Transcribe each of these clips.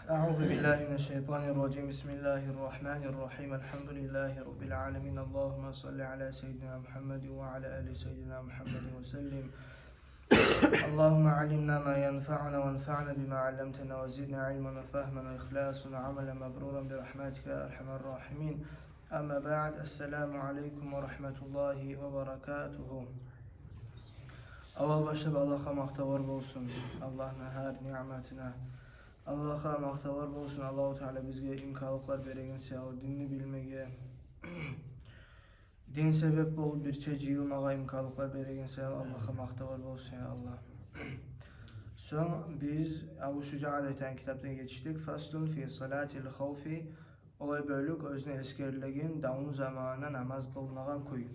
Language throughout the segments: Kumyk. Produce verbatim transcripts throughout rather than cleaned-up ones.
أعوذ بالله من الشيطان الرجيم. بسم الله الرحمن الرحيم. الحمد لله رب العالمين. اللهم صل على سيدنا محمد وعلى آل سيدنا محمد وسلم. اللهم علمنا ما ينفعنا وانفعنا بما علمتنا وزدنا علما وفهما وإخلاصا وعملا مبرورا برحمتك يا أرحم الراحمين. أما بعد، السلام عليكم ورحمة الله وبركاته. Аввал башлап Аллагьгъа макътавлар болсун, Аллагьны гьар ниъматына. Аллагьгъа макътавлар болсун, Аллагьу Таала бизге имканлыкълар береген саялы динни билмеге, дин себеп болуп бирче жыйылмагъа имканлыкълар береген саялы Аллагьгъа макътавлар болсун, я Аллагь. Сонг биз Абу Шужаъ деп айтагъан китапдан гечдик. Фаслун фи салатил хавфи, олай бёлюк оьзюне эсгерилеген давну заманына намаз къылынагъан кюй.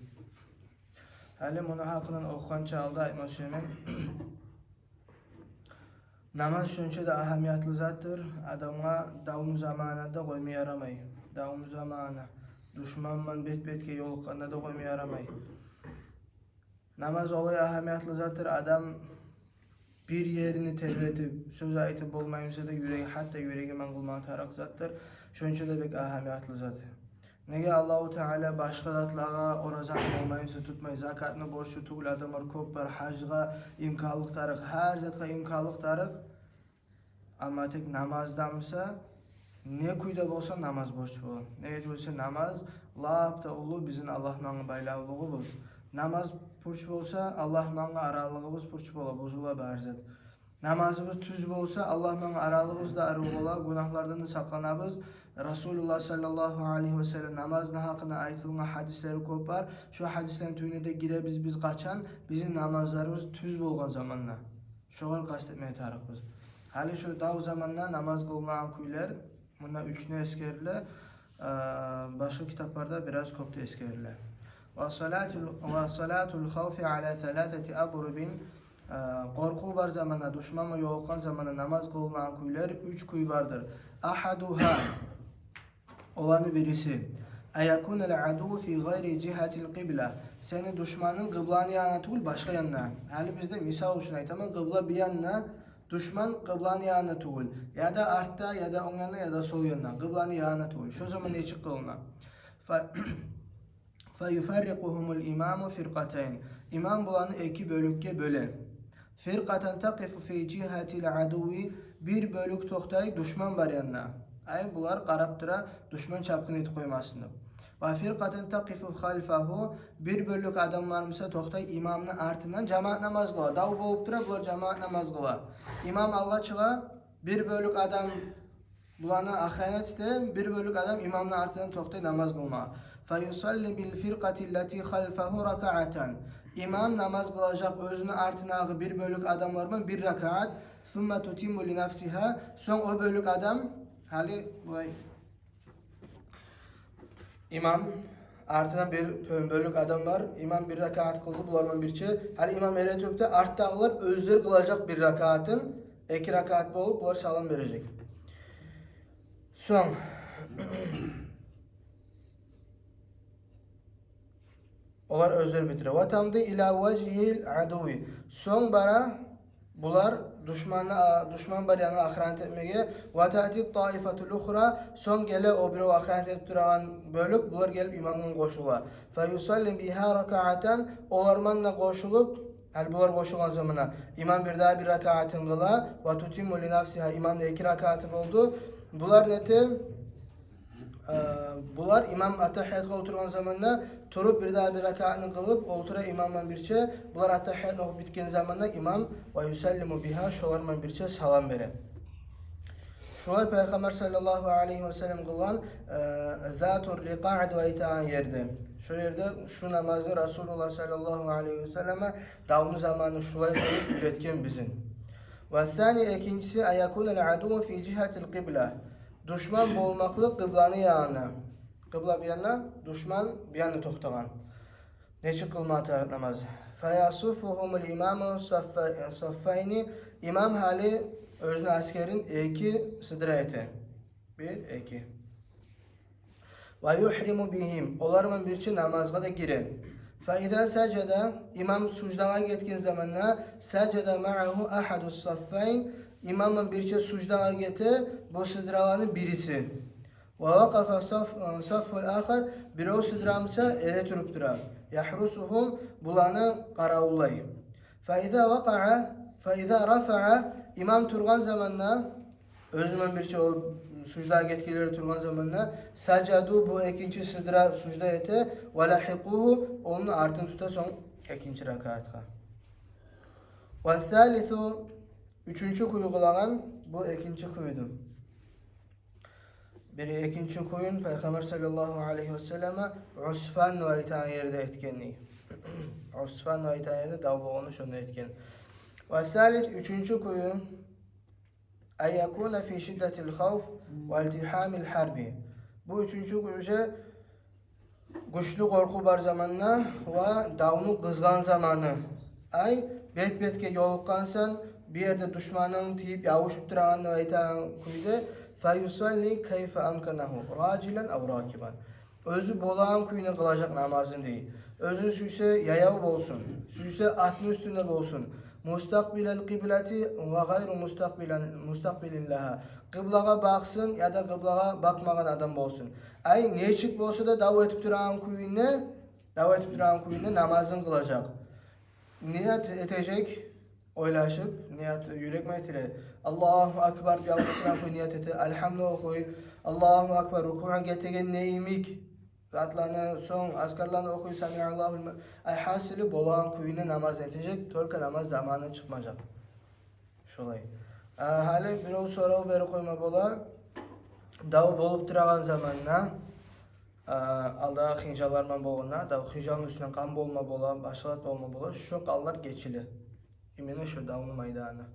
Гьали муну гьакъындан охугъанча алда айтма сюемен. Намаз шонча да агьамиятлы затдыр, адамгъа давну заманада къойма ярамай. Давну замана, душман булан бет-бетге ёлукъгъанда да къойма ярамай. Намаз олай агьамиятлы затдыр, адам бир ерин тербетип, сёз айтып болмай буса да, юреги, гьатта юреги булан къылма тарыкъ затдыр. Шонча да бек агьамиятлы зат. Неге Аллагьу Таала башгъа затлагъа оразаны болмай буса тутмай, закатны борчу тюгюл адамлар кёп бар, гьажгъа имканлыкъ тарыкъ, гьар затгъа имканлыкъ тарыкъ. Амма тек намаздан буса, не кюйде болса намаз борч бола. Неге тюгюл буса намаз лап да уллу бизин Аллагь булангъы байлавлугъубуз. Намаз пуч болса, Аллагь булангъы аралыгъыбыз пуч бола, бузула бары зат. Намазыбыз тюз болса, Аллагь булангъы аралыгъыбыз да арив бола, гюнагьлардан да сакъланабыз. Расулуллагь саллаллагьу алайгьи ва саллам намазны гьакъында айтылгъан гьадислери кёп бар. Шо гьадислени тюбюне де гиребиз биз къачан? Бизин намазларыбыз тюз болгъан заманда. Шогъар къаст этмеге тарыкъбыз. Гьали шо дав заманда намаз къылынагъан кюйлер, мунда уьчню эсгериле, э, башгъа китапларда бираз кёп де эсгериле. Ва салатул, ва салатул хавфи ала саласати адрубин, э, къоркъув бар заманда, душман булан ёлукъгъан заманда намаз къылынагъан кюйлер уьч кюй бардыр. Агьадугьа, оланы бириси. Аякунал адувву фи гъайри жигьатил къибла. Сени душманынг къыбланы янына тюгюл, башгъа янына. Гьали бизде, мисал учун айтаман, къыбла бу янына, душман къыбланы янына тюгюл. Яда артда, яда онг янына, яда сол янына. Къыбланы янына тюгюл. Шо заман нечик къылына? Фа-, фаюфаррикъугьумул имаму фиркъатайн. Имам буланы эки бёлюкге бёле. Фиркъатан такъифу фи жигьатил адувви, бир бёлюк токътай душман бар янына. Ай, булар къарап тура, душман чапгъын этип къоймасын деп. Ва фиркъатан такъифу халфагьу, бир бёлюк адамлар буса токътай имамны артындан, жамаат намаз къыла. Дав болуп тура, булар жамаат намаз къыла. Имам алгъа чыгъа, бир бёлюк адам буланы охранять эте, бир бёлюк адам имамны артындан токътай намаз къылма. Фаюсалли бил фиркъати ллати халфагьу ракаатан. Имам намаз къылажакъ оьзюню артындагъы бир бёлюк адамлар булан бир ракаат. Сумма тутимму ли нафсигьа. Сонг о бёлюк адам, гьали булай, имам артына бир пён бёлюк адам бар. Имам бир ракаат къылды булар булан бирче. Гьали имам эретуруп да, артдагъылар оьзлер къылажакъ бир ракаатын, эки ракаат болуп, булар салам бережек. Сонг олар оьзлер битире. Ва тамди ила важгьил адувви. Сонг бара булар душманны, а, душман бар янын охранять этмеге. Ва таъти таифатул ухра. Сонг геле о бирев охранять этип турагъан бёлюк, булар гелип имамгъа къошула. Фаюсалли бигьа ракаатан. Олар булан да къошулуп, гьали булар къошулгъан заманда имам бирдагъы бир ракаатын къыла. Ва тутимму ли нафсигьа. Имамны эки ракааты болду. Булар нете? Э, булар имам аттагьиятгъа олтургъан заманда туруп, бирдагъы бир ракаатын къылып олтура имам булан бирче. Булар аттагьиятны охуп битген заманда имам, ва юсаллиму бигьа, шолар булан бирче салам бере. Шулай Пайхаммар саллаллагьу алайгьи ва саллам къылгъан, э, Затур Рикъаъ деп айтагъан ерде. Шо ерде шу намазны Расулуллагь саллаллагьу алайгьи ва саллам давну заманы шулай къылып уьйретген бизин. Ва сани, экинчиси, аякунал адувву фи жигьатил къибла. Душман болмакълыкъ къыбланы янына. Къыбла бу янда, душман бу янда токътагъан. Нечик къылма тарыкъ намаз? Фаясуффугьумул имаму саффа-, саффайни. Имам гьали оьзюню асгерин эки сыдыра эте. Бир, эки. Ва юхриму бигьим. Олар булан бирче намазгъа да гире. Фа иза сажада, имам суждагъа гетген заманда, сажада магьагьу агьадус саффайн, Имамдан бирче суждагъа гете бу сыдраланы бириси. Ва вакъафа саф-, саффул ахар, биров сыдра буса эретуруп тура. Яхрусугьум, буланы къаравуллай. Фа иза вакъаа, фа иза рафаа, имам тургъан заманда, оьзюнден бирче о суждагъа гетгенлери тургъан заманда, сажаду, бу экинчи сыдра сужда эте, ва лагьикъугьу, ону артын тута сонг экинчи ракаатгъа. Ва салису, уьчюнчю кюй къылагъан, бу экинчи кюйдю. Бир экинчи кюйюн Пайхаммар саллаллагьу алайгьи ва саллама Усфан деп айтагъан ерде этгенди. Усфан деп айтагъан ерде дав болгъанны шонда этген. Ва салис, уьчюнчю кюйю, ан якуна фи шиддатил хавф ва илтигьамил гьарби. Бу уьчюнчю кюй уже гючлю къоркъув бар заманда ва давну къызгъан заманы. Ай, бет-бетге ёлукъгъансан, бир ерде душманынг тийип, ябушуп турагъан деп айтагъан кюйде, фа юсалли кайфа амканагьу, ражилан ав ракибан. Оьзю болагъан кюйде къылажакъ намазын дей. Оьзю сюйсе яяв болсун, сюйсе атны уьстюнде болсун. Мустакъбилал къиблати ва гъайру мустакъбилан, мустакъбилин лагьа. Къыблагъа бакъсын яда къыблагъа бакъмагъан адам болсун. Ай, нечик болса да дав этип турагъан кюйде, дав этип турагъан кюйде намазын къылажакъ. Ният этежек, ойлашып, ният юрекге гелтире. Аллагьу акбар деп айтып турагъан кюй ният эте, альгьамны охуй, Аллагьу акбар, рукугъа гетеген йимик затланы, сонг азкарланы охуй, самиаллагьу лиман. Ай, гьасили, болагъан кюйде намаз этежек, только намаз заманы чыкъмажакъ. Шолай. А, гьали биров сорав берип къойма бола. Дав болуп турагъан заманда, а, алдагъы хынжаллар булан болгъанда, дав хынжалны уьстюнден къан болма бола, башгъа зат болма бола, шо къанлар гечиле. Именно шо давну майданы.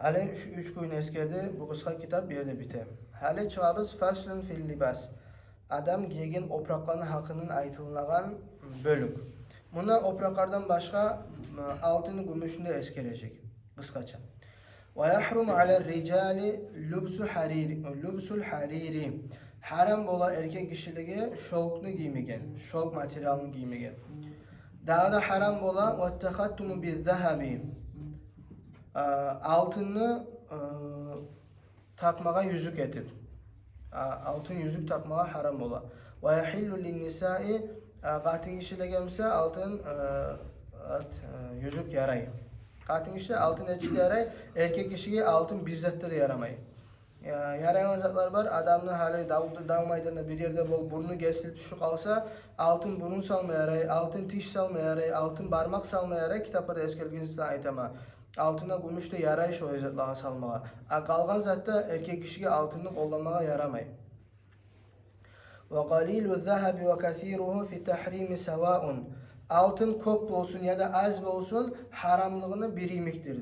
Гьали шу уьч кюйню эсгерди, бу къысгъа китап бу ерде бите. Гьали чыгъабыз фаслун фил либас. Адам гийген опуракъланы гьакъындан айтылагъан бёлюк. Мунда опуракълардан башгъа, м, алтынны, гюмюшню де эсгережек къысгъача. Ва яхруму алар риджали лубсу гьарири, лубсул гьарири. Гьарам бола эркек гишилеге шёлкну гиймеге, шёлк материалны гиймеге. Дагъы да гьарам бола ва тахаттуму биззагьаби. А, алтынны, а, такъмагъа юзюк этип. А, алтын юзюк такъмагъа гьарам бола. Ва яхиллу линнисаи, а, къатын гишилеге буса алтын, а, ат-, а, юзюк ярай. Къатын гишиге алтын нечик ярай, эркек гишиге алтын бир затда да ярамай. Я, ярайгъан затлар бар, адамны гьали дав, дав майданда бир ерде болуп, бурну гесилип тюшюп къалса, алтын бурун салма ярай, алтын тиш салма ярай, алтын бармакъ салма ярай, китапларда эсгерилген затдан айтаман. Алтын да, гюмюш де ярай шолай затлагъа салмагъа. А къалгъан затда эркек гишиге алтынны къолламагъа ярамай. Ва къалилу ззагьаби ва касиругьу фи тагьрими саваун. Алтын кёп болсун яда аз болсун, гьарамлыгъыны бир йимикдир.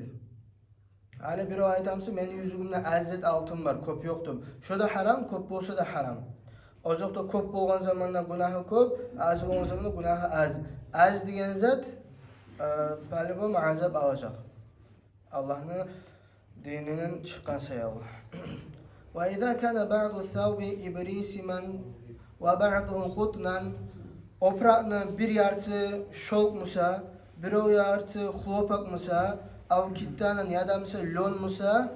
Гьали биров айта буса, мени юзюгюмде аз зат алтын бар, кёп ёкъ деп. Шо да гьарам, кёп болса да гьарам. Озокъда, кёп болгъан заманда гюнагьы кёп, аз болгъан заманда гюнагьы аз. Аз деген зат, э, по-любому азап алажакъ. Аллагьны дининден чыкъгъан саялы. Ва иза кана баъду савби ибрисиман ва баъдугьу къутнан. Опуракъны бир яртысы шёлк буса, биров яртысы хлопок буса, ав киттанан яда буса лён буса,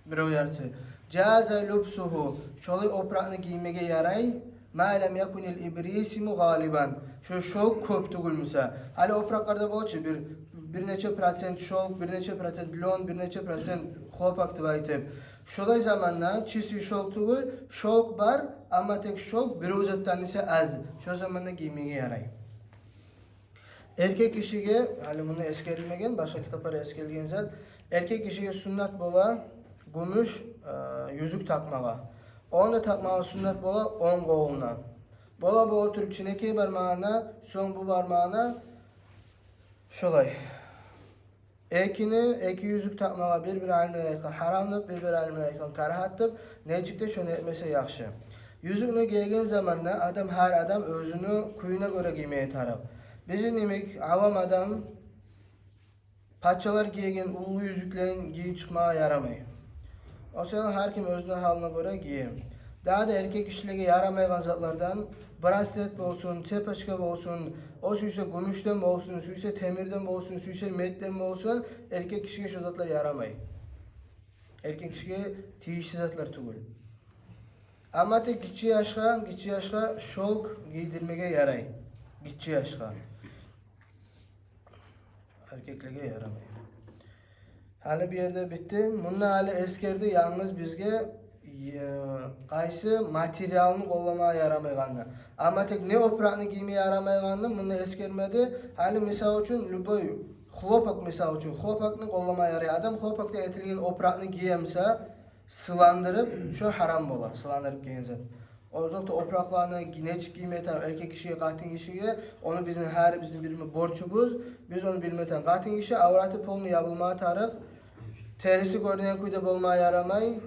биров яртысы. Жаза лубсугьу, шолай опуракъны гиймеге ярай, ма лам якунил ибрисиму гъалибан. Шо шёлк кёп тюгюл буса. Гьали опуракъларда болчу бир, бир нече процент шёлк, бир нече процент лён, бир нече процент хлопок деп айтып. Шолай заманда чистый шёлк тюгюл, шёлк бар, амма тек шёлк биров затдан эсе аз. Шо заманда гиймеге ярай. Эркек гишиге, гьали мунда эсгерилмеген, башгъа китапларда эсгерилген зат, эркек гишиге суннат бола гюмюш, э, юзюк такъмагъа. Ону да такъмагъа суннат бола онг къолуна. Бола, бола туруп, чынакей бармагъына, сонг бу бармагъына, шолай. Экини, эки юзюк такъмагъа бир-бир алимлер айтгъан гьарам деп, бир-бир алимлер айтгъан карагьат деп, нечик де шону этмесе яхшы. Юзюкню гийген заманда адам, гьар адам оьзюню кююне гёре гиймеге тарыкъ. Бизин йимик авам адам пачалар гийген уллу юзюклерин гийип чыкъмагъа ярамай. О саялы гьар ким оьзюню гьалына гёре гие. Дагъы да эркек гишилеге ярамайгъан затлардан Браслет болсун, цепочка болсун, о сюйсе гюмюшден болсун, сюйсе темирден болсун, сюйсе медден болсун, эркек кишиге шо затлар ярамай. Эркек кишиге тийишли затлар тюгюл. Амма тек гиччи яшгъа, гиччи яшгъа шёлк гийдирмеге ярай. Гиччи яшгъа. Эркеклеге ярамай. Гьали бу ерде битди. Мунда гьали эсгерди янгыз бизге, э, къайсы материалны къолламагъа ярамайгъанны. Амма тек не опуракъны гийме ярамайгъанны мунда эсгермеди. Гьали, мисал учун, любой хлопок, мисал учун, хлопокну къолламагъа ярай. Адам хлопокдан этилген опуракъны гие буса, сыландырып, шо гьарам бола, сыландырып гийген зат. Озокъда, опуракъланы ги-, нечик гийме тарыкъ эркек кишиге, къатын кишиге, ону бизин гьар бирибизни билме борчубуз. Биз ону билме тарыкъ. Къатын киши авраты полный ябылмагъа тарыкъ. Териси гёрюнеген кюйде болмагъа ярамай,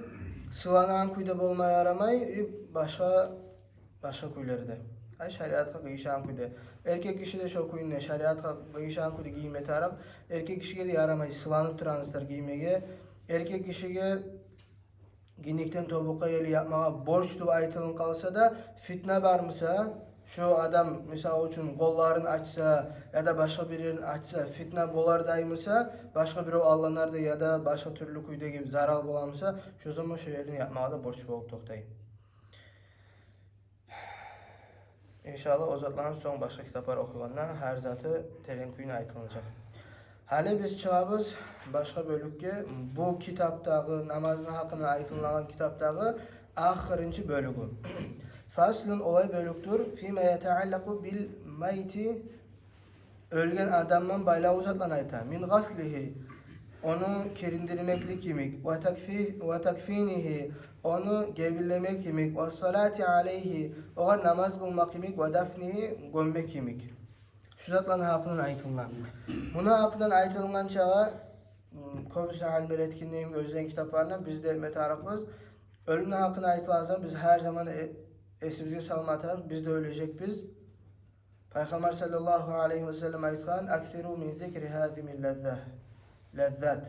сыланагъан кюйде болмагъа ярамай, и башгъа, башгъа кюйлери де. Ай, шариатгъа къыйышагъан кюйде. Эркек киши де шо кюйде, шариатгъа къыйышагъан кюйде гийме тарыкъ. Эркек кишиге де ярамай сыланып турагъан затлар гиймеге. Эркек кишиге гийникден тобукъгъа ерли япмагъа борч деп айтылып къалса да, фитна бар буса, шо адам, мисал учун, къолларын ачса яда башгъа бир ерин ачса, фитна болар дей буса, башгъа бирев алданар да яда башгъа тюрлю кюйдеги зарал бола буса, шо заман шо ерин япмагъа да борч болуп токътай. Иншаллагь, о затланы сонг башгъа китаплар охуйгъанда гьар заты терен кюйде айтылынажакъ. Гьали биз чыгъабыз башгъа бёлюкге. Бу китапдагъы, намазны гьакъында айтылынагъан китапдагъы ахырынчы бёлюгю. Фаслун, олай бёлюкдюр, фима ятааллакъу бил майти, оьлген адамдан байлавлу затланы айта. Мин гъаслигьи, ону кириндирмеклик йимик, ва такфи-, ва такфинигьи, ону гебинлемек йимик, ва салати алайгьи, огъар намаз къылмакъ йимик, ва дафнигьи, гёммек йимик. Шу затланы гьакъындан айтылгъан. Муну гьакъындан айтылгъан чагъы, м, кёбюсю алимлер этгендей, оьзлени китапларында, биз де этме тарыкъбыз. Оьлюмню гьакъында айтылгъан заман биз гьар заман э-, эсибизге салма тарыкъ, биз де оьлежекбиз. Пайхаммар саллаллагьу алайгьи ва саллам айтгъан: «Аксиру мин зикри гьазимил лазза-, лаззат».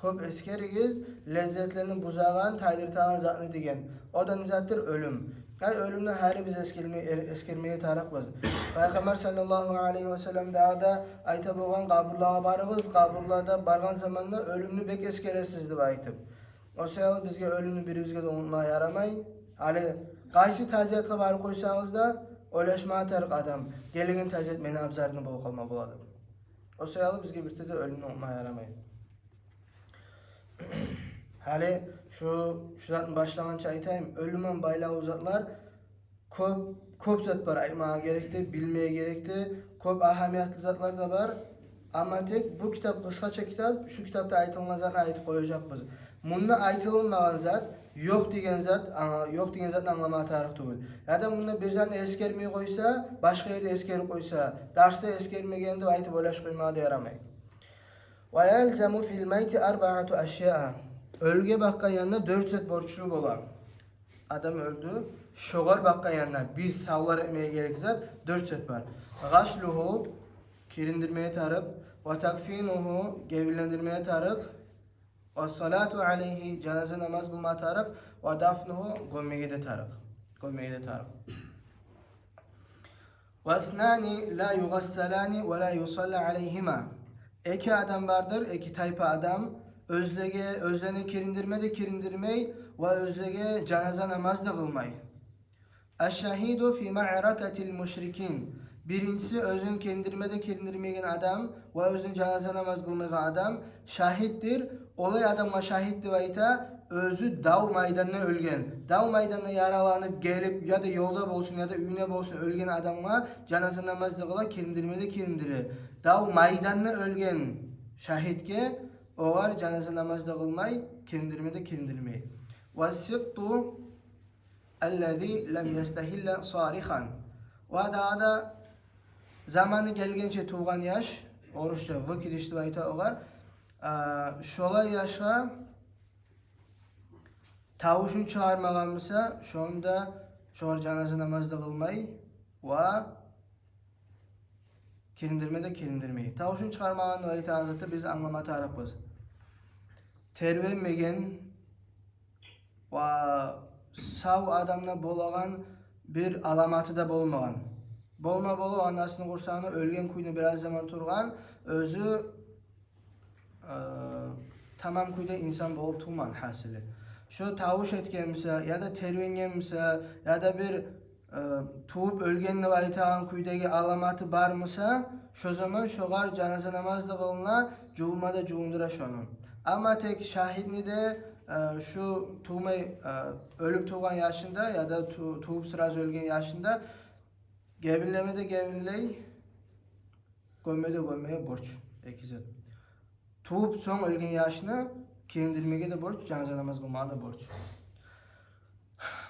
Кёп эсгеригиз леззетлени бузагъан, тайдыртагъан затны деген. О да не затдыр? Оьлюм. Ай, оьлюмню гьар бирибиз эсгерме-, э-, эсгермеге тарыкъбыз. Пайхаммар саллаллагьу алайгьи ва саллам дагъы да айта болгъан: «Къабурлагъа барыгъыз, къабурларда баргъан заманда оьлюмню бек эсгересиз», — деп айтып. О саялы бизге оьлюмню бирибизге де унутмагъа ярамай. Гьали къайсы тазиятгъа барып къойсагъыз да, ойлашмагъа тарыкъ адам: «Гелеген тазият мени абзарымда болуп къалма бола», — деп. О саялы бизге бирте де оьлюмню унутмагъа ярамай. Гьали шу, шу затны башлагъанча айтайым, оьлюмден байлавлу затлар кёп, кёп зат бар айтмагъа герекде, билмеге герекде, кёп агьамиятлы затлар да бар. Амма тек бу китап къысгъача китап, шу китапда айтылгъан затны айтып къояжакъбыз. Мунда айтылынмагъан зат, ёкъ деген зат, англа-, ёкъ деген затны англамагъа тарыкъ тюгюл. Яда мунда бир затны эсгермей къойса, башгъа ерде эсгерип къойса, дарсда эсгермеген деп айтып ойлашып къоймагъа да ярамай. Ва ялзаму фил майти арбаату ашяа. Оьлюге бакъгъан янда дёрт зат борчлу бола. Адам оьлдю. Шогъар бакъгъан янда биз савлар этмеге герек зат, дёрт зат бар. Гъаслугьу, кириндирмеге тарыкъ. Ва такфинугьу, гебинлендирмеге тарыкъ. Ва салату алайгьи, жаназа намаз къылма тарыкъ. Ва дафнугьу, гёммеге де тарыкъ. Гёммеге де тарыкъ. Ва иснани ла югъассалани ва ла юсалла алайгьима. Эки адам бардыр, эки тайпа адам, оьзлеге, оьзлени кириндирме де кириндирмей ва оьзлеге жаназа намаз да къылмай. Аш-шагьиду фи маъракатил мушрикин. Биринчиси, оьзюн кириндирме де кириндирмеген адам ва оьзюн жаназа намаз къылмайгъан адам шагьитдир. Олай адамгъа шагьит деп айта, оьзю дав майданда оьлген. Дав майданда яраланып гелип, яда ёлда болсун, яда уьюнде болсун, оьлген адамгъа жаназа намаз да къыла, кириндирме де кириндире. Дав майданда оьлген шагьитге огъар жаназа намаз да къылмай, кириндирме де кириндирмей. Ва сикту аллази лам ястагьилла сарихан. Ва дагъы да заманы гелгенче тувгъан яш, орусча выкидыш деп айта огъар. А, шолай яшгъа тавушун чыгъармагъан буса, шонда шогъар жаназа намаз да къылмай ва кириндирме де кириндирмей. Тавушун чыгъармагъан деп айтагъан затны биз англама тарыкъбыз. Тербенмеген ва сав адамда болагъан бир аламаты да болмагъан. Болма болуп анасыны къурсагъында оьлген кюйде бираз заман тургъан, оьзю, э, тамам кюйде инсан болуп тувмагъан гьасили. Шо тавуш этгенмисе, яда тербенгенмисе, яда бир, э, тувуп оьлген деп айтагъан кюйдеги аламаты бармыса, шо заман шогъар жаназа намаз да къылына, жувунма да жувундура шону. Амма тек шагьитни де, э, шу тувмай, э, оьлюп тувгъан яшында яда ту-, тувуп сразу оьлген яшында гебинлеме де гебинлей, гёмме де гёммеге борч, эки зат. Тувуп сонг оьлген яшны кириндирмеге де борч, жаназа намаз къылмагъа да борч.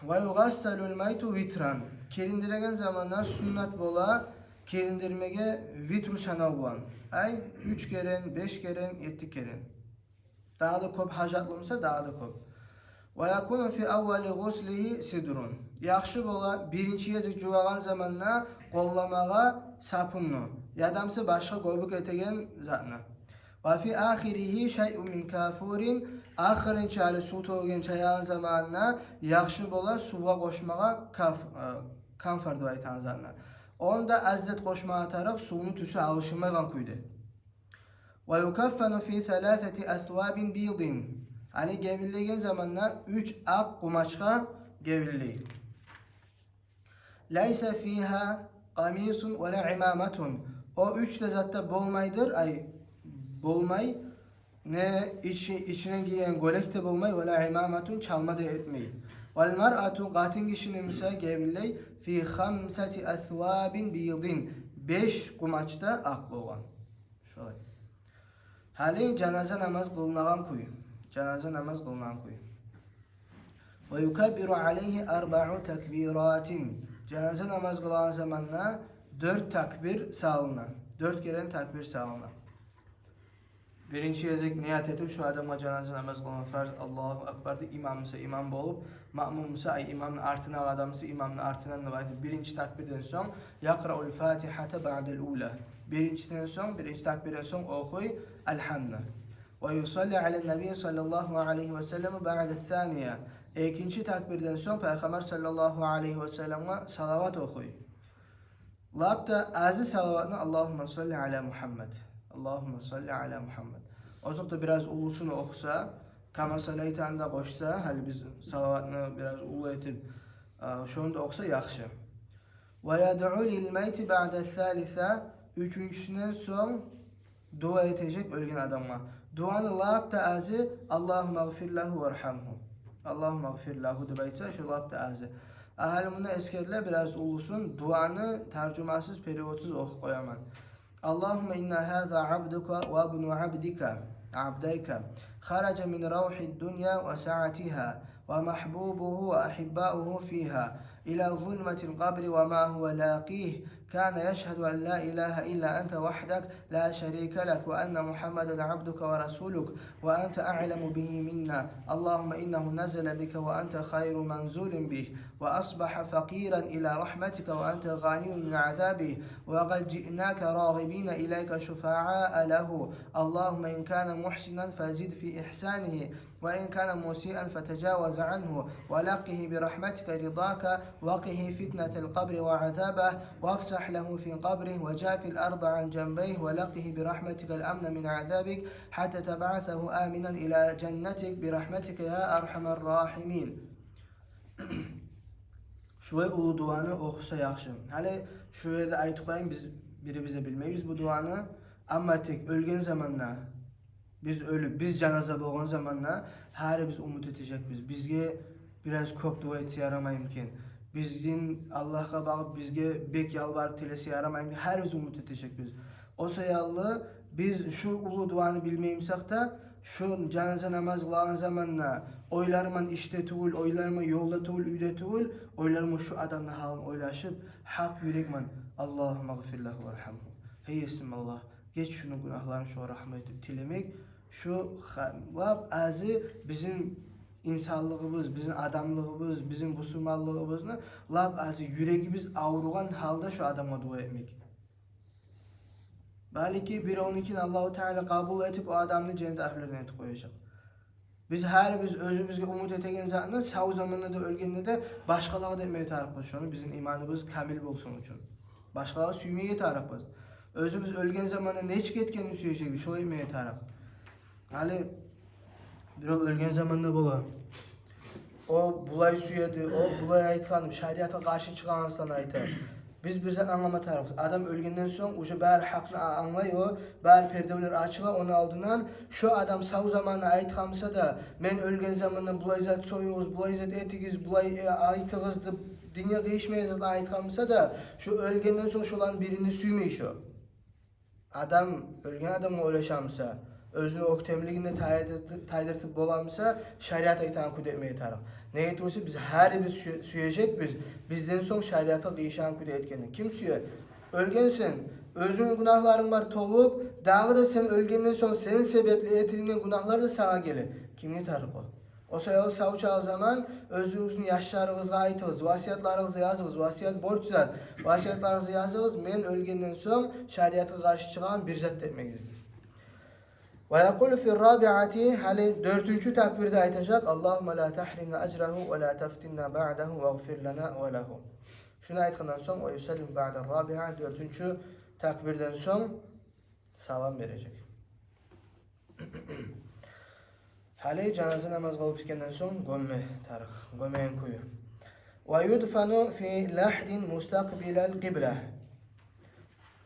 Ва югъассалул майту витран. Кириндиреген заманда суннат бола кириндирмеге витру санав булан. Ай, уьч керен, беш керен, етти керен. Дагъы да кёп, гьажатлы буса, дагъы да кёп. Ва якуну фи аввали гъуслигьи сидрун. Яхшы бола биринчи гезик жувагъан заманда къолламагъа сапунну, яда буса башгъа гёбюк этеген затны. Ва фи ахиригьи шайъун мин кафурин. Ахырынчы гьали сув тёгюлген, чаягъан заманына яхшы бола сувгъа къошмагъа каф-, э, камфор деп айтагъан затны. Онда аз зат къошмагъа тарыкъ, сувну тюсю алышынмайгъан кюйде. Ва юкаффану фи саласати асвабин бийдин. Гьали гебинлейген заманда уьч акъ къумачгъа гебинлей. Лайса фигьа къамисун ва ла имаматун. О уьч де затда болмайдыр, ай, болмай. Не ичи-, ичине гийген гёлек де болмай, ва ла имаматун, чалма да этмей. Вал маръату, къатын гишини буса гебинлей, фи хамсати асвабин бийдин, беш къумачда акъ болгъан. Шолай. Гьали жаназа намаз къылынагъан кюй. Жаназа намаз къылынагъан кюй. Ва юкаббиру алайгьи арбаъу такбиратин. Жаназа намаз къылагъан заманда дёрт такбир салына. Дёрт керен такбир салына. Биринчи гезик ният этип, шу адамгъа жаназа намаз къылма фарз, Аллагьу акбар деп, имам буса имам болуп, маъмум буса, ай, имамны артындагъы адам буса имамны артындан деп айтып, биринчи такбирден сонг, якъраул фатигьата баъдал ула. Биринчисинден сонг, биринчи такбирден сонг охуй алгьамны. Ва юсалли алан наби саллаллагьу алайгьи ва саллам баъда сания. Экинчи такбирден сонг Пайхаммар саллаллагьу алайгьи ва салламгъа салават охуй. Лап да азы салаватны Аллагьумма салли ала Мухаммад. Аллагьумма салли ала Мухаммад. Озокъда, бираз уллусун охуса, кама саллайта анда къошса, гьали биз салаватны бираз уллу этип, а, шону да охуса яхшы. Ва ядъу лил майти баъда салиса, уьчюнчюсюнден сонг дуа этежек оьлген адамгъа. Дуаны лап да азы Аллагьумма гъфир лагьу вархамгьу. Аллагьумма гъфир лагьу деп айтса, шу лап да азы. А гьали мунда эсгериле бираз уллусун, дуаны таржумасыз, переводсуз охуп къояман. Аллагьумма инна гьаза абдука ва ибну абдика, абдайка, хаража мин равхид дунья ва саатигьа, ва махбубугьу ва ахиббаугьу фигьа, ила зулматил къабри ва ма гьува лакъигь, كان يشهد أن لا إله إلا أنت وحدك لا شريك لك، وأن محمدا عبدك ورسولك، وأنت أعلم به منا. اللهم إنه نزل بك وأنت خير منزول به، وأصبح فقيرا إلى رحمتك وأنت غني من عذابه، وقد جئناك راغبين إليك شفعاء له. اللهم إن كان محسنا فزد في إحسانه، وإن كان مسيئا فتجاوز عنه، ولقه برحمتك رضاك، وقه فتنة القبر وعذابه، وافسح له في قبره، وجاف الأرض عن جنبيه، ولقه برحمتك الأمن من عذابك، حتى تبعثه آمنا إلى جنتك برحمتك يا أرحم الراحمين. Шулай уллу дуаны охуса яхшы. Гьали шу ерде айтып къояйым, биз бирибиз де билмейбиз бу дуаны. Амма тек оьлген заманда, биз оьлюп, биз жаназа болгъан заманда, гьарибиз умут этежекбиз. Бизге бираз кёп дуа этсе ярамаймы экен? Бизин Аллагьгъа багъып, бизге бек ялбарып тилесе ярамаймы экен? Гьарибиз умут этежекбиз. О саялы биз шу уллу дуаны билмей бусакъ да, шу жаназа намаз къылагъан заманда ойларыман ишде тюгюл, ойларыман ёлда тюгюл, уьйде тюгюл, ойларыман шу адамны гьалын ойлашып, гьакъ юрекмен: «Аллагьумма гъфир лагьу вархамгьу». «Гьей Есим Аллагь, геч шуну гюнагьларын, шугъар рагьмат эт», — деп тилемек. Шу ха-, лап азы бизин инсанлыгъыбыз, бизин адамлыгъыбыз, бизин бусурманлыгъыбызны лап азы юрегибиз авругъан гьалда шу адамгъа дуа этмек. Балики, биревнюкин Аллагьу Таала къабул этип, о адамны женнет агьлюлерден этип къояжакъ. Биз гьар биз оьзюбюзге умут этеген затны сав заманда да, оьлгенде де башгъалагъа да этмеге тарыкъбыз шону, бизин иманыбыз камил болсун учун. Башгъалагъа сюймеге тарыкъбыз. Оьзюбюз оьлген заманда нечик этгенни сюежекбиз, шолай этмеге тарыкъ. Гьали бирев оьлген заманда бола: «О булай сюеди, о булай айтгъан, шариатгъа къаршы чыгъагъан сен», — айта. Биз бир зат англама тарыкъбыз. Адам оьлгенден сонг уже бары гьакъны а-, англай, о бары пердевлер ачыла ону алдындан. Шо адам сав заманы айтгъан буса да, «Мен оьлген заманда булай зат союгъуз, булай зат этигиз, булай, э, айтыгъыз», — деп, динге къыйышмайгъан зат айтгъан буса да, шо оьлгенден сонг шоланы бирин де сюймей шо. Адам, оьлген адамгъа ойлашамыса, оьзюню оьктемлигин де тайдыртып, тайдыртып боламыса, шариат айтагъан кюйде этмеге тарыкъ. Неге тюгюл эсе, биз гьар биз сю-, сюежекбиз, бизден сонг шариатгъа къыйышагъан кюйде этгенни. Ким сюе? Оьлгенсен, оьзюнгню гюнагьларынг бар толуп, дагъы да сен оьлгенден сонг сен себепли этилинген гюнагьлар да сагъа геле. Кимге тарыкъ о? О саялы сав чагъы заман оьзюгюзню яшларыгъызгъа айтыгъыз, васиятларыгъызны языгъыз, васият борч зат, васиятларыгъызны языгъыз, мен оьлгенден сонг шариатгъа къаршы чыгъагъан бир зат да этмегиз деп. Ва якъулу фир рабиати, гьали дёртюнчю такбирде айтажакъ: «Аллагьумма ла тагьримна ажрагьу ва ла тафтинна баъдагьу вагъфир лана ва лагьу». Шуну айтгъандан сонг, ва юсаллиму баъда рабиа, дёртюнчю такбирден сонг салам бережек. Гьали жаназа намаз къылып битгенден сонг гёмме тарыкъ, гёмеген кюю. Ва юдфану фи лагьдин мустакъбилал къибла.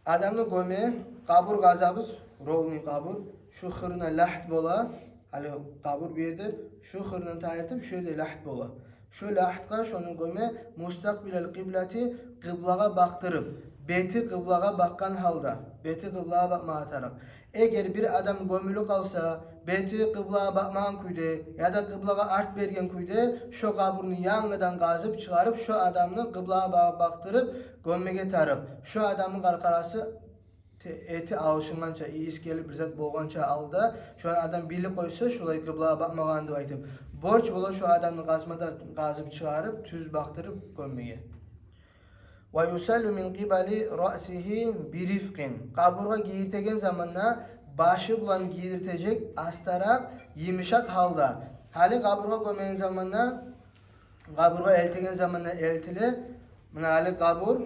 Адамны гёме, къабур къазабыз, ровный къабур, шу хырына лагьд бола, гьали къабур бу ерде, шу хырындан тайдыртып, шу ерде лагьд бола. Шу лагьдгъа шону гёме, мустакъбилал къиблати, къыблагъа бакъдырып, бети къыблагъа бакъгъан гьалда, бети къыблагъа бакъмагъа тарыкъ. Эгер бир адам гёмюлюп къалса, бети къыблагъа бакъмагъан кюйде яда къыблагъа арт берген кюйде, шо къабурну янгыдан къазып чыгъарып, шо адамны къыблагъа ба-, бакъдырып гёммеге тарыкъ. Шо адамны къаркъарасы те-, эти алышынгъанча, ийис гелип, бир зат болгъанча алда, шону адам билип къойса, шолай къыблагъа бакъмагъан деп айтып, борч бола шо адамны къазмада къазып чыгъарып, тюз бакъдырып гёммеге. Ва юсаллу мин къибали раъсигьи бирифкъин. Къабургъа гийиртеген заманда башы булан гийиртежек, астаракъ, йымышакъ гьалда. Гьали къабургъа гёмеген заманда, къабургъа элтеген заманда элтиле, муна гьали къабур,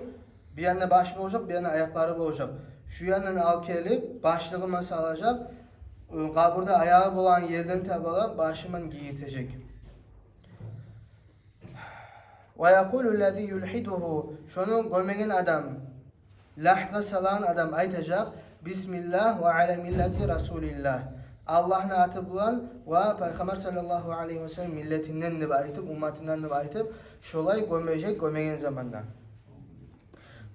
бир янда баш болажакъ, бир янда аякълары болажакъ. Шу яндан алып гелип, башлыгъы ман салажакъ, къабурда аягъы болагъан ерден таба алып, башы ман гийиртежек. Ва якъулу ллази юлгьидугьу, шону гёмеген адам, лагьдгъа салагъан адам айтажакъ: «Бисмиллагь ва аля миллати Расулиллагь». Аллагьны аты булан ва Пайхаммар саллаллагьу алайгьи ва саллам миллетинден деп айтып, умматындан деп айтып, шолай гёмежек гёмеген заманда.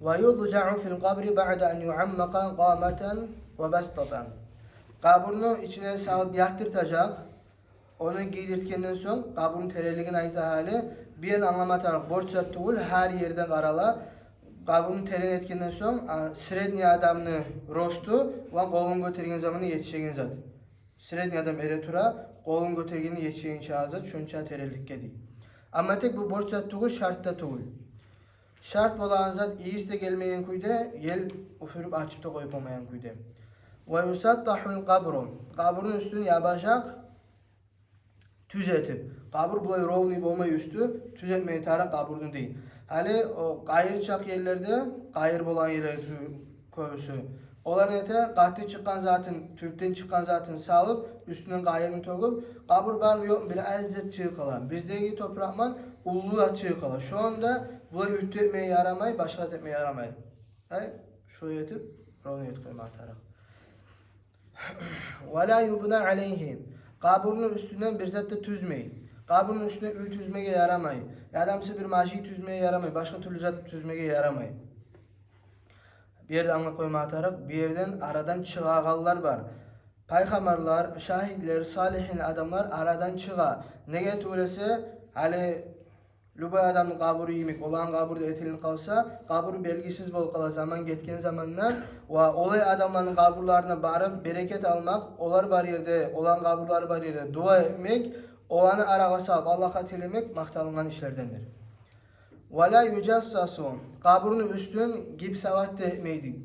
Ва юджаъу фил къабри баъда ан юъаммакъа къаматан ва бастатан. Къабурну ичине салып ятдыртажакъ. Ону гийиртгенден сонг, къабурну теренлигин айта гьали, бир ерин англама тарыкъ, борч зат тюгюл, гьар ерден къарала. Къабурну терен этгенден сонг, а, средний адамны росту ва къолун гётерген заманда етишеген зат. Средний адам эретура, къолун гётергенде етишегенче зат, шонча теренликге дей. Амма тек бу борч зат тюгюл, шарт да тюгюл. Шарт болагъан зат ийис де гелмеген кюйде, ел уьфюрюп ачып да къоюп болмайгъан кюйде. Ва юсаттагьул къабру. Къабурну уьстюн ябажакъ, тюз этип. Къабур булай ровный болмай уьстю, тюз этмеге тарыкъ къабурну дей. Гьали о къайыр чакъы ерлерде, къайыр болагъан ерлер тю-, кёбюсю. Олар нете, къатты чыкъгъан затын, тюпден чыкъгъан затын салып, уьстюнден къайырны тёгюп, къабур бармы, ёкъму, бир аз зат чыгъып къала. Биздеги топуракъ ман уллу да чыгъып къала. Шонда булай уьттю этмеге ярамай, башгъа зат этмеге ярамай. Ай, шолай этип, ровный этип къоймагъа тарыкъ. Ва ла юбна алайгьи. Къабурну уьстюнден бир зат да тюзмей. Къабурну уьстюне уьй тюзмеге ярамай. Ядамсы бир мажит тюзмеге ярамай. Башгъа тюрлю зат тюзмеге ярамай. Бу ерде англап къоймагъа тарыкъ, бу ерден арадан чыгъагъанлар бар. Пайхаммарлар, шагьитлер, салигьин адамлар арадан чыгъа. Неге тюгюл эсе, гьали любой адамны къабуру йимик, оланы къабуру да этилинип къалса, къабуру белгисиз болуп къала заман гетген заманда, ва олай адамланы къабурларына барып, берекет алмакъ, олар бар ерде, оланы къабурлары бар ерде дуа этмек, оланы арагъа салып, Аллагьгъа тилемек макъталынгъан ишлердендир. Ва ла южассасу, къабурну уьстюн гипсовать да этмейди.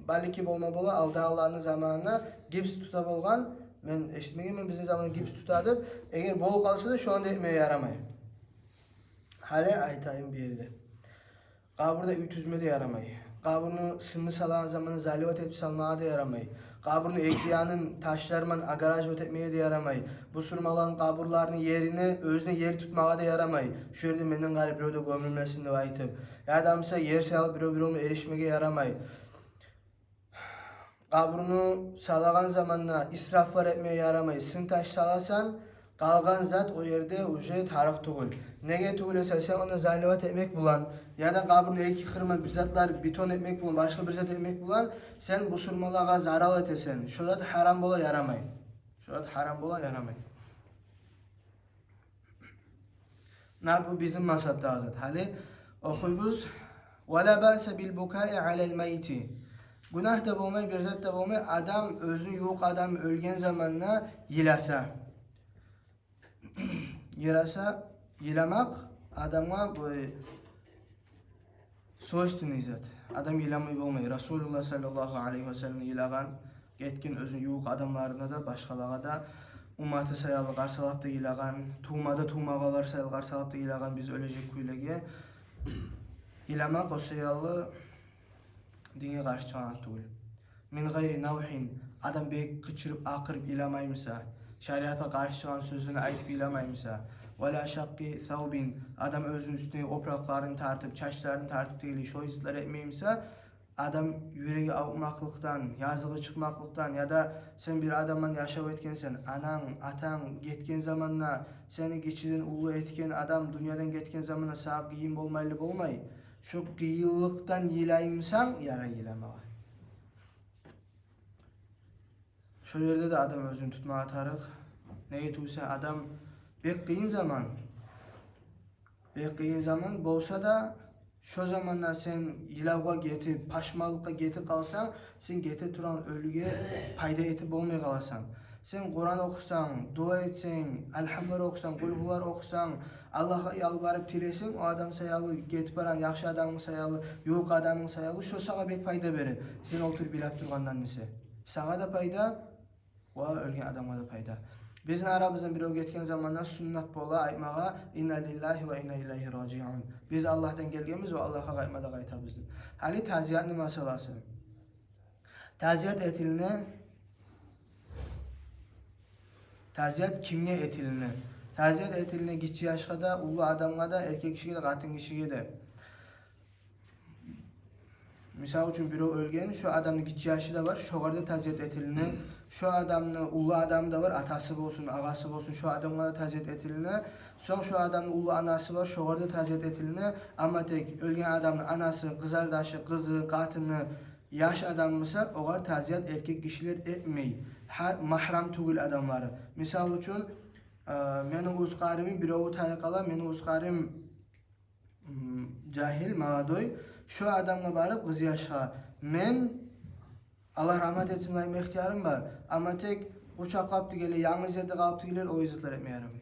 Балики болма бола, алдагъыланы заманына гипс тута болгъан, Мен эшитмегенмен бизин заманда гипс тута деп. Эгер болуп къалса да, шону да этмеге ярамай. Гьали айтайым бу ерде. Къабурда уьй тюзме де ярамай. Къабурну сынны салагъан заманда заливать этип салмагъа да ярамай. Къабурну эки янын ташлар булан огораживать этмеге де ярамай. Бусурманланы къабурларыны ерине оьзюне ер тутмагъа да ярамай. Шу ерде менден къайры бирев де гёмюлмесин деп айтып. Яда буса ер салып бирев-биревню эришмеге ярамай. Къабурну салагъан заманда исрафлар этмеге ярамай. Сын таш саласан, къалгъан зат о ерде уже тарыкъ тюгюл. Неге тюгюл эсе, сен ону заливать этмек булан, яда къабурну эки къырман бир затлар бетон этмек булан, башгъа бир зат этмек булан, сен бусурманлагъа зарал этесен. Шо зат гьарам бола, ярамай. Шо зат гьарам бола, ярамай. Муна бу бизин мазгьабдагъы зат. Гьали охуйбуз. Ва ла баъса бил букаи алал майити. Гюнагь да болмай, бир зат да болмай, адам, оьзюню ювукъ адамы оьлген заманда йыласа. Йыласа, йыламакъ адамгъа бу свойственный зат. Адам йыламай болмай. Расулуллагь саллаллагьу алайгьи ва саллам йылагъан, гетген оьзюню ювукъ адамларына да, башгъалагъа да, умматы саялы къарсалап да йылагъан, тувмада тувмагъалар саялы къарсалап да йылагъан, биз оьлежек кюйлеге. Йыламакъ о саялы динге къаршы чыгъагъан тюгюл. Мин гъайри навхин, адам бек къычырып, акъырып йыламаймыса, шариатгъа къаршы чыгъагъан сёзлени айтып йыламаймыса, ва ла шакъкъи савбин, адам оьзюню уьстюне опуракъларын тартып, чачларын тартып тюгюл, шо изитлер этмеймиса, адам юреги авуртмакълыкъдан, языгъы чыкъмакълыкъдан, яда сен бир адам булан яшав этгенсен, ананг, атанг гетген заманда, сени гиччиден уллу этген адам дюньядан гетген заманда сагъа къыйын болмайлы болмай. Шо къыйынлыкъдан йылаймысан, ярай йыламагъа. Шо ерде де адам оьзюн тутмагъа тарыкъ. Неге тюгюл эсе, адам бек къыйын заман. Бек къыйын заман болса да, шо заманда сен йылавгъа гетип, пашманлыкъгъа гетип къалсанг, сен гете турагъан оьлюге пайда этип болмай къаласан. Сен Къуран охусанг, дуа этсенг, алгьамлар охусанг, къулгьулар охусанг, Аллагьгъа ялбарып тилесенг, о адам саялы, гетип барагъан яхшы адамынг саялы, ювукъ адамынг саялы, шо сагъа бек пайда бере, сен олтуруп йылап тургъандан эсе. Сагъа да пайда, ва оьлген адамгъа да пайда. Бизин арабыздан бирев гетген заманда суннат бола айтмагъа: «Инна лиллагьи ва инна илайгьи ражиун». Биз Аллагьдан гелгенбиз ва Аллагьгъа къайтма да къайтабыз деп. Гьали тазиятны масъаласы. Тазият этилине. Тазият кимге этилине? Тазият этилине гиччи яшгъа да, уллу адамгъа да, эркек гишиге де, къатын гишиге де. Мисал учун, бирев оьлген, шо адамны гиччи яшы да бар, шогъар да тазият этилине. Шо адамны уллу адамы да бар, атасы болсун, агъасы болсун, шо адамгъа да тазият этилине. Сонг шо адамны уллу анасы бар, шогъар да тазият этилине. Амма тек оьлген адамны анасы, къызардашы, къызы, къатыны, яш адам буса, огъар тазият эркек гишилер этмей. Гьа, магьрам тюгюл адамлары. Мисал учун, э, мени уьст къарыны биревю тайып къала, мени уьст къарыны, м, жагьил, молодой, шо адамгъа барып, къызъяшгъа, мен, Аллагь рагьмат этсин, айтма ихтиярым бар. Амма тек къучакълап тюгюл, янгыз ерде къалып тюгюл, о изитлер этме ярамай.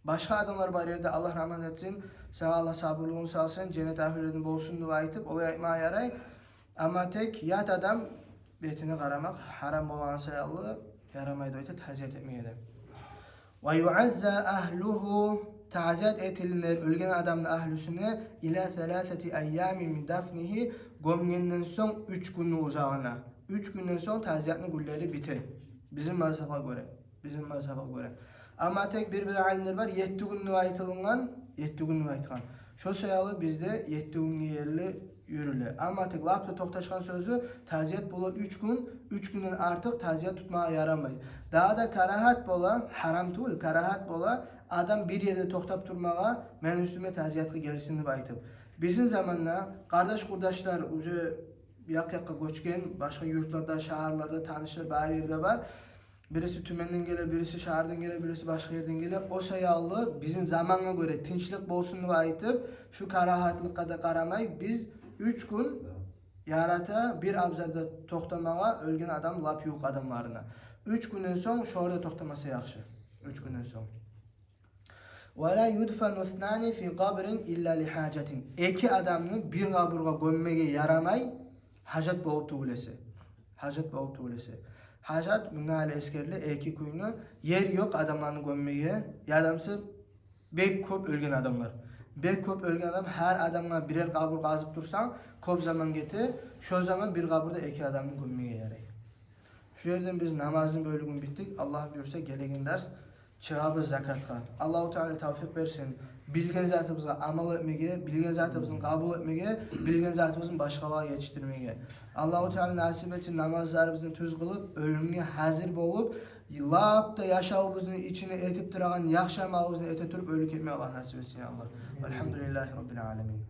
Башгъа адамлар бар ерде, Аллагь рагьмат этсин, сагъа Аллагь сабурлугъун салсын, женнет агьлюлерден болсун деп айтып, олай айтмагъа ярай. Амма тек ят адам бетине къарамакъ гьарам болгъан саялы, ярамай деп айта тазият этмеге де. Ва юазза агьлугьу, тазият этилинер оьлген адамны агьлюсюне, ила саласати айямин мин дафнигьи, гёмгенден сонг уьч гюнню узагъына. Уьч гюнден сонг тазиятны гюнлери бите. Бизин мазгьабгъа гёре. Бизин мазгьабгъа гёре. Амма тек бир-бир алимлер бар, етти гюн деп айтылгъан, етти гюн деп айтгъан. Шо саялы бизде етти гюнге ерли юрюле. Амма тек лап да токъташгъан сёзю, тазият бола уьч гюн, уьч гюнден артыкъ тазият тутмагъа ярамай. Дагъы да карагьат бола, гьарам тюгюл, карагьат бола адам бир ерде токътап турмагъа, мени уьстюме тазиятгъа гелсин деп айтып. Бизин заманда къардаш-къурдашлар уже якъ-якъгъа гёчген, башгъа юртларда, шагьарларда, танышлар бар ерде бар. Бириси Тюменден геле, бириси шагьардан геле, бириси башгъа ерден геле. О саялы бизин замангъа гёре тынчлыкъ болсун деп айтып, шу карагьатлыкъгъа да къарамай, биз уьч гюн ярата бир абзарда токътамагъа оьлген адам лап ювукъ адамларына. Уьч гюнден сонг шо ерде токътамаса яхшы. Уьч гюнден сонг. Ва ла юдфану иснани фи къабрин илла ли гьажатин. Эки адамны бир къабургъа гёммеге ярамай, гьажат болуп тюгюл эсе. Гьажат болуп тюгюл эсе. Ажат, мунда гьали эсгериле эки кюйню, ер ёкъ адамланы гёммеге, ядамсы бек кёп оьлген адамлар. Бек кёп оьлген адам, гьар адамгъа бирер къабур къазып турсанг, кёп заман гете, шо заман бир къабурда эки адамны гёммеге ярай. Шу ерден биз намазны бёлюгюн битдик. Аллагь буюрса, гелеген дарс чыгъабыз закатгъа. Аллагьу Таала тавфикъ берсин билген затыбызгъа амал этмеге, билген затыбызны къабул этмеге, билген затыбызны башгъалагъа етишдирмеге. Аллагьу Таала насип этсин намазларыбызны тюз къылып, оьлюмге гьазир болуп, лап да яшавубузну ичине этип турагъан яхшы амалыбызны эте туруп оьлюп гетме Аллагь насип этсин, я Аллагь. Альгьамдулиллагьи раббил аламин.